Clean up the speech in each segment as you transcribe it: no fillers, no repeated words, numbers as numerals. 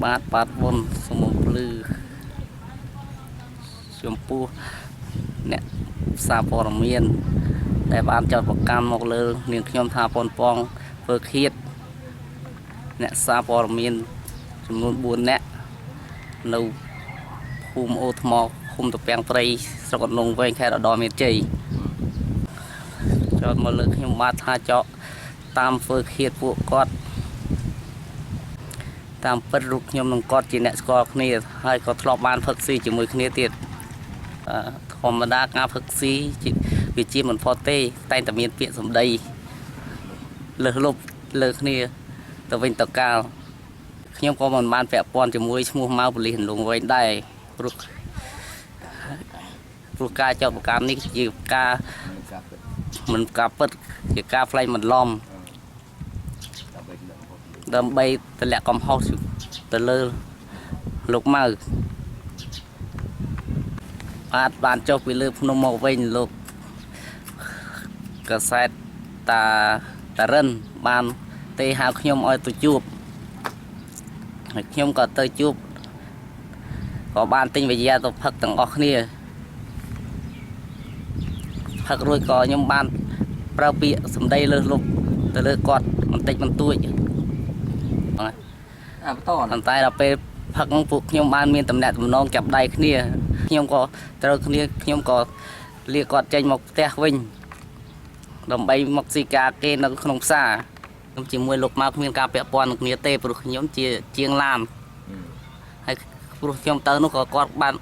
បាទបាទបុនសូមបំភ្លឺចំពោះអ្នកសារព័ត៌មាន ដែលបានចោទប្រកាន់មកលើនាងខ្ញុំថាប៉ុនប៉ងធ្វើឃាតអ្នកសារព័ត៌មានចំនួន4នាក់នៅភូមិអូថ្មឃុំត្រពាំងព្រៃស្រុកអន្លង់វែងខេត្តឧត្តរមានជ័យចោទមកលើខ្ញុំបាទថាចោទតាមធ្វើឃាតពួកគាត់ តាមពិតរូបខ្ញុំនិងគាត់ជាអ្នកស្គាល់គ្នាហើយក៏ធ្លាប់បានផឹកស៊ីជាមួយគ្នាទៀតអឺធម្មតាការផឹកស៊ីជាវាជាមិនផុតទេ តែងតែមានពាក្យសម្ដីលើសលប់លើគ្នាទៅវិញទៅកាលខ្ញុំក៏មិនបានពាក់ព័ន្ធជាមួយឈ្មោះម៉ៅប៉ូលីសអន្លង់វែងដែរព្រោះព្រោះការចោទប្រកាន់នេះជាការ ការពិត មិនការពិតជាការផ្លែងបន្លំ ដើម្បីដឹងផង ដើម្បីទម្លាក់កំហុសទៅលើលោកម៉ៅបាទបានចុះពីលើភ្នំមកវិញលោកកសែតតាតារិនបានទេហៅខ្ញុំឲ្យទៅជួបហើយខ្ញុំក៏ទៅជួបក៏បានទិញវិយាទៅផឹកទាំងអស់គ្នាផឹករួចក៏ខ្ញុំបានប្រើពាក្យសម្ដីលើសលប់ទៅលើគាត់បន្តិចបន្តួច អាបន្តណា ប៉ុន្តែដល់ពេលផឹកហ្នឹងពួកខ្ញុំបានមានតំណែងតំណងចាប់ដៃគ្នាខ្ញុំក៏ត្រូវគ្នាខ្ញុំក៏លាគាត់ចេញមកផ្ទះវិញដើម្បីមកស៊ីការគេនៅក្នុងផ្សារខ្ញុំជាមួយលោកម៉ៅគ្មានការពាក់ព័ន្ធនឹងគ្នាទេព្រោះខ្ញុំជាជាងឡានហើយព្រោះខ្ញុំទៅនោះក៏គាត់បាន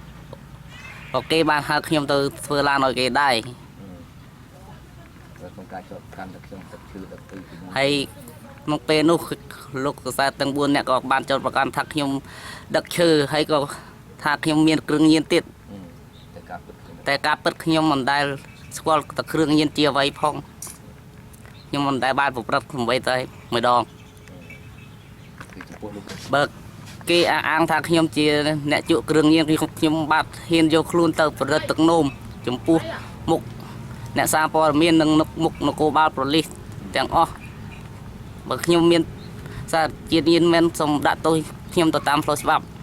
ក៏គេបានហៅខ្ញុំទៅធ្វើឡានឲ្យគេដែរ ក្នុងការចោទកាន់តែខ្ញុំទឹកឈឺដឹកទៅជាមួយ ហើយក្នុងពេលនោះលោកសរសើរទាំង4នាក់ក៏បានចោទប្រកាន់ថាខ្ញុំដឹកឈើហើយក៏ថាខ្ញុំមានគ្រឿងញៀនទៀត តែការពិតខ្ញុំ តែការពិតខ្ញុំមិនដែលស្គាល់តែគ្រឿងញៀនជាអ្វីផងខ្ញុំមិនដែលបានប្រព្រឹត្តអ្វីតែម្ដង គឺចំពោះលោក បើគេអះអាងថាខ្ញុំជាអ្នកជក់គ្រឿងញៀនគឺខ្ញុំបាទហ៊ានយកខ្លួនទៅប្រព្រឹត្តទឹកនោមចំពោះមុខអ្នកសារព័ត៌មាននិងមុខនគរបាលប្រលិសទាំងអស់បើខ្ញុំមានសារជាតិញៀនមែនសូមដាក់ទោសខ្ញុំទៅតាមផ្លូវច្បាប់។